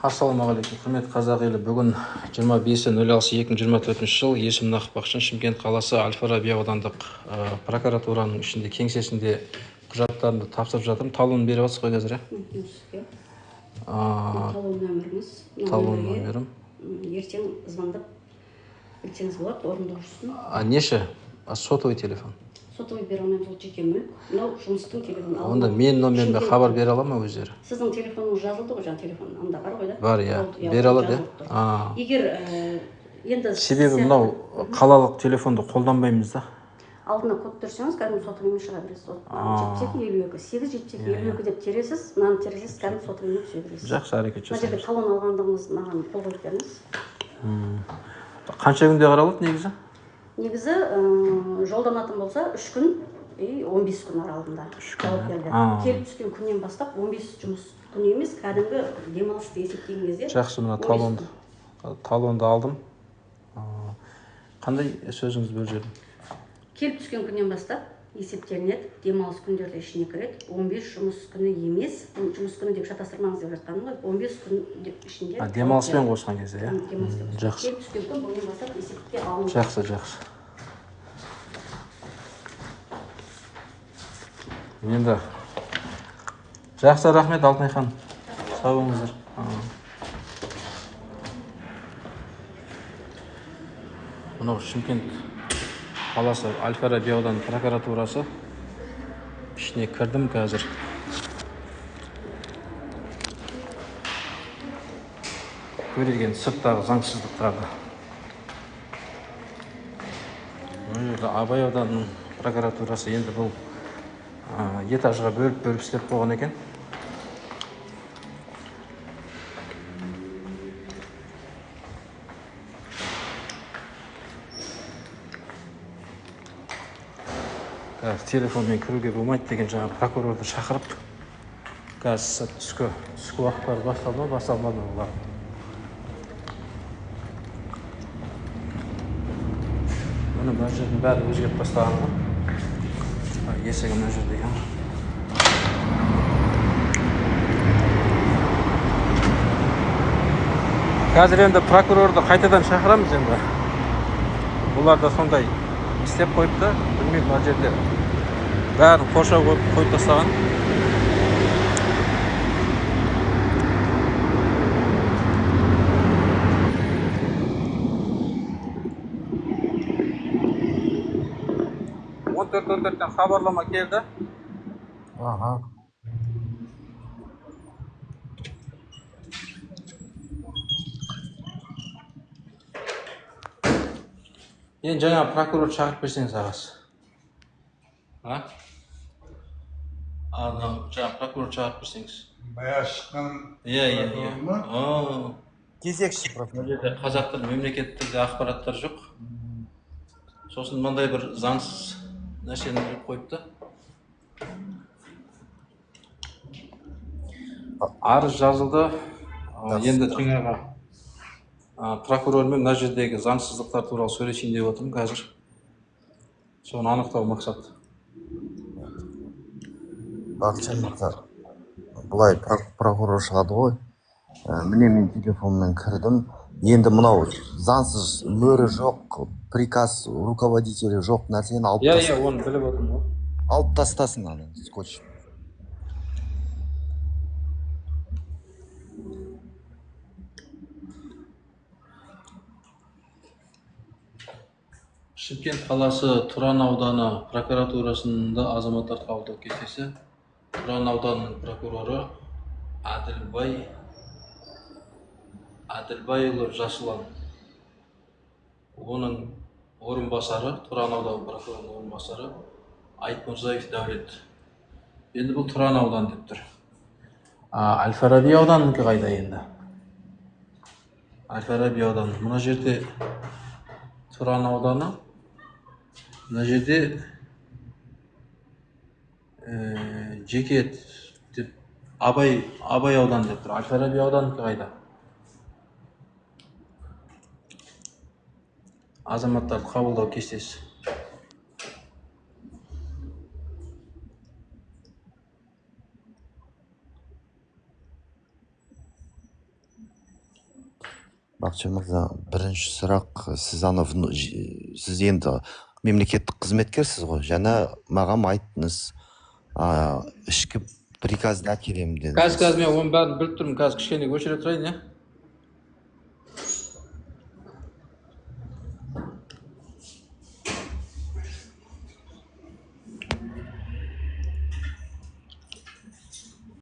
Ассалаумағалейкум, құрметті қазақ елі. Бүгін 25.06.2024 жыл. Есімім Нақып, Шымкент қаласы Әл-Фараби аудандық прокуратураның ішінде кеңсесінде құжаттарымды тапсырып жатырмын. Талон беріп жатсыз ғой қазір, иә? Талон нөміріңіз. Талон нөмірім. Ертең звондап білсеңіз болады, орындаушысын. Неше? Сотовый телефон. Сотовый бере алмаймыз, ол жеке мүлк. Мынау жұмыстың телефоны. Онда менің номеріме хабар бере ала ма өздері? Сіздің телефоныңыз жазылды ғой, жаңа телефон анда бар ғой да? Бар, иә. Бере алады, иә. Егер енді себебі мынау қалалық телефонды қолданбаймыз да. Алдына код терсеңіз, кәдімгі сотовыймен шыға бересіз. 72 52 8 72 52 деп тересіз, мынаны тересіз, кәдімгі сотовыймен түсе бересіз. Жақсы, әрекет жасаймыз. Мына жерде талон алғандығыңыз маған қол қойып беріңіз. Қанша күнде қаралады негізі? Негізі жолданатын болса 3 күн и 15 күн аралығында жауап беріледі. Келіп түскен күннен бастап 15 жұмыс күні емес, кәдімгі демалысты есептеген кезде. Жақсы, мына талонды алдым. Қандай сөзіңізді бөліп жібердім? Келіп түскен күннен бастап есептелінеді, демалыс күндері ішіне кіреді. 15 жұмыс күні емес, жұмыс күні деп шатастырмаңыз деп жатқаным ғой, 15 күн деп ішінде. Демалыспен қосқан кезде, иә? Жақсы. Келіп түскен күн бүгіннен бастап есепке алынады. Жақсы, жақсы. Енді жақсы, рахмет, Алтынай ханым. Сау болыңыздар. Мынау Шымкент қаласы Әл-Фараби ауданы прокуратурасы. Ішіне кірдім қазір. Көреген сырттағы заңсыздықтарды. Мына жерде Абай ауданының прокуратурасы. Енді бұл этажға бөліп-бөліп істеп қойған екен. Телефонмен кіруге болмайды деген жаңа прокурорды шақырып, қазір түскі уақыттары басталды ма, басталмады ма олар. Міне мына жердің бәрі өзгеріп бастаған ғой. Есігі мына жерде екен. Қазір енді прокурорды қайтадан шақырамыз енді. Бұлар да сондай істеп қойыпты, білмеймін, мына жерде бәрін қоршау қойып тастаған. Он төрт хабарлама келді. Аха. Енді жаңа прокурор шақырып берсеңіз ағасы. А? Анау жаңа прокурор шақырып берсеңіз. Баяғы шыққан. Иә, иә, иә. Кезекші прокурор. Мына жерде қазақ тілі, мемлекеттік тілде ақпараттар жоқ. Сосын мындай бір заңсыз нәрсені іліп қойыпты. Арыз жазылды. Енді жаңағы прокурормен мына жердегі заңсыздықтар туралы сөйлесейін деп отырмын қазір. Соны анықтау мақсат. Бақытжан мырза, былай прокурор шығады ғой. Міне мен телефонмен кірдім. Енді мынау заңсыз мөрі жоқ, приказ руководителі жоқ нәрсені алып тастасын. Иә, оны біліп отырмын ғой. Алып тастасын аны, скотч. Шымкент қаласы Тұран ауданы прокуратурасында азаматтар қабылдау кестесі. Тұран ауданының прокуроры Әділбайұлы Жасұлан. Оның орынбасары, Тұран ауданы прокурорының орынбасары Айтмырзаев Дәулет. Енді бұл Тұран ауданы деп тұр. Әл-Фараби ауданынікі қайда енді? Әл-Фараби ауданы. Мына жерде Тұран ауданы, мына жерде жеке деп Абай ауданы деп тұр. Әл-Фараби ауданынікі қайда? Азаматтарды қабылдау кестесі. Бақытжан мырза, бірінші сұрақ: сіз ана сіз енді мемлекеттік қызметкерсіз ғой, жаңа маған айттыңыз, ішкі приказды әкелемін дедіңіз. Қазір, қазір, мен оның бәрін біліп тұрмын. Қазір кішкене өшіре тұрайын, иә.